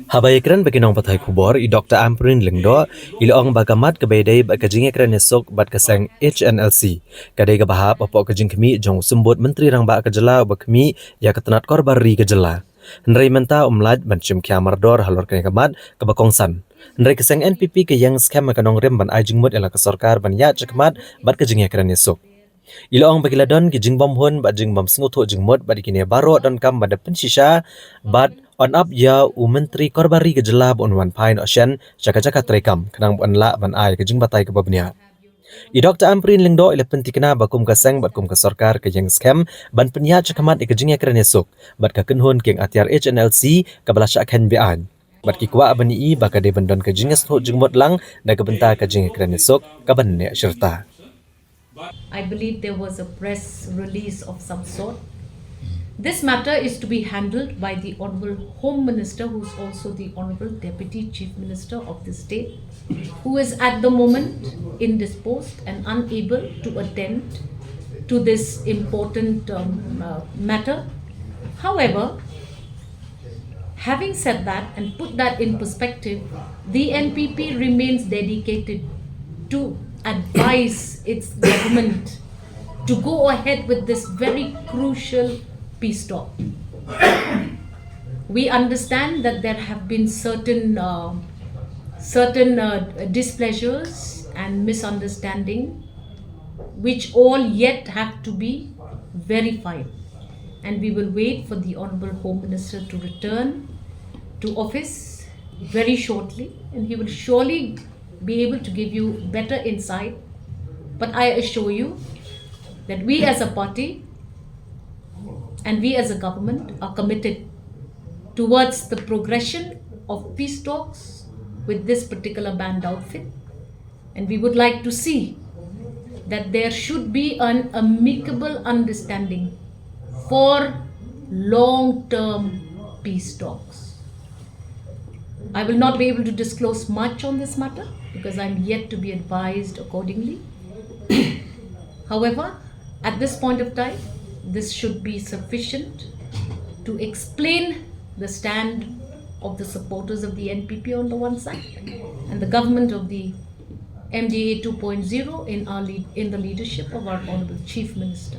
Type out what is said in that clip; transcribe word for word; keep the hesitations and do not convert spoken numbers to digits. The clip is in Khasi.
Haba ïakren bad ki nongpathai khubor, i Doktor Ampareen Lyngdoh i la ong ba ka mat kaba ïadei bad ka jingïakren ïasuk bad ka seng H N L C ka dei kaba hap hapoh ka jingkhmih jong u Symbud Myntri Rangbah ka jylla uba khmih ïa ka tnat korbar ri ka jylla. Hynrei mynta um lah ban shim khia mardor halor kane ka mat kaba kongsan. Hynrei ka seng N P P ka ïeng skhem ha ka nongrim ban ai jingmut ïa la ka sorkar ban ïaid shakhmat bad ka jingïakren ïasuk. I la ong ba ki la don ki jingbymhun bad jingbymsngewthuh jingmut bad kine baroh donkam ban da pynshisha bad yn ap ïa u Myntri Korbar ri ka jylla ba un wan phai noh shen sha ka jaka treikam khnang ba yn lah ban ai ka jingbatai kaba bniah. I Doktor Ampareen Lyngdoh i la pynthikna ba kum ka seng bad kum ka sorkar ka ïeng skhem ban pynïaid shakhmat ïa ka jingïakren ïasuk bad ka kynhun kieng atiar H N L C kaba la shah kheiñ be-aiñ. Bad ki kwah ban ïohi ba ka dei ban don ka jingïasngewthuh jingmut lang na ka bynta ka jingïakren ïasuk kaban neh shirta. I believe there was a press release of some sort. This matter is to be handled by the Honorable Home Minister, who's also the Honorable Deputy Chief Minister of the state, who is at the moment indisposed and unable to attend to this important um, uh, matter. However, having said that and put that in perspective, the N P P remains dedicated to advise its government to go ahead with this very crucial peace talk. We understand that there have been certain uh, certain uh, displeasures and misunderstanding which all yet have to be verified. And we will wait for the Honorable Home Minister to return to office very shortly, and he will surely be able to give you better insight. But I assure you that we as a party and we as a government are committed towards the progression of peace talks with this particular band outfit. And we would like to see that there should be an amicable understanding for long term peace talks. I will not be able to disclose much on this matter because I'm yet to be advised accordingly. However, at this point of time, this should be sufficient to explain the stand of the supporters of the N P P on the one side and the government of the M D A two point zero in, our lead, in the leadership of our Honorable Chief Minister.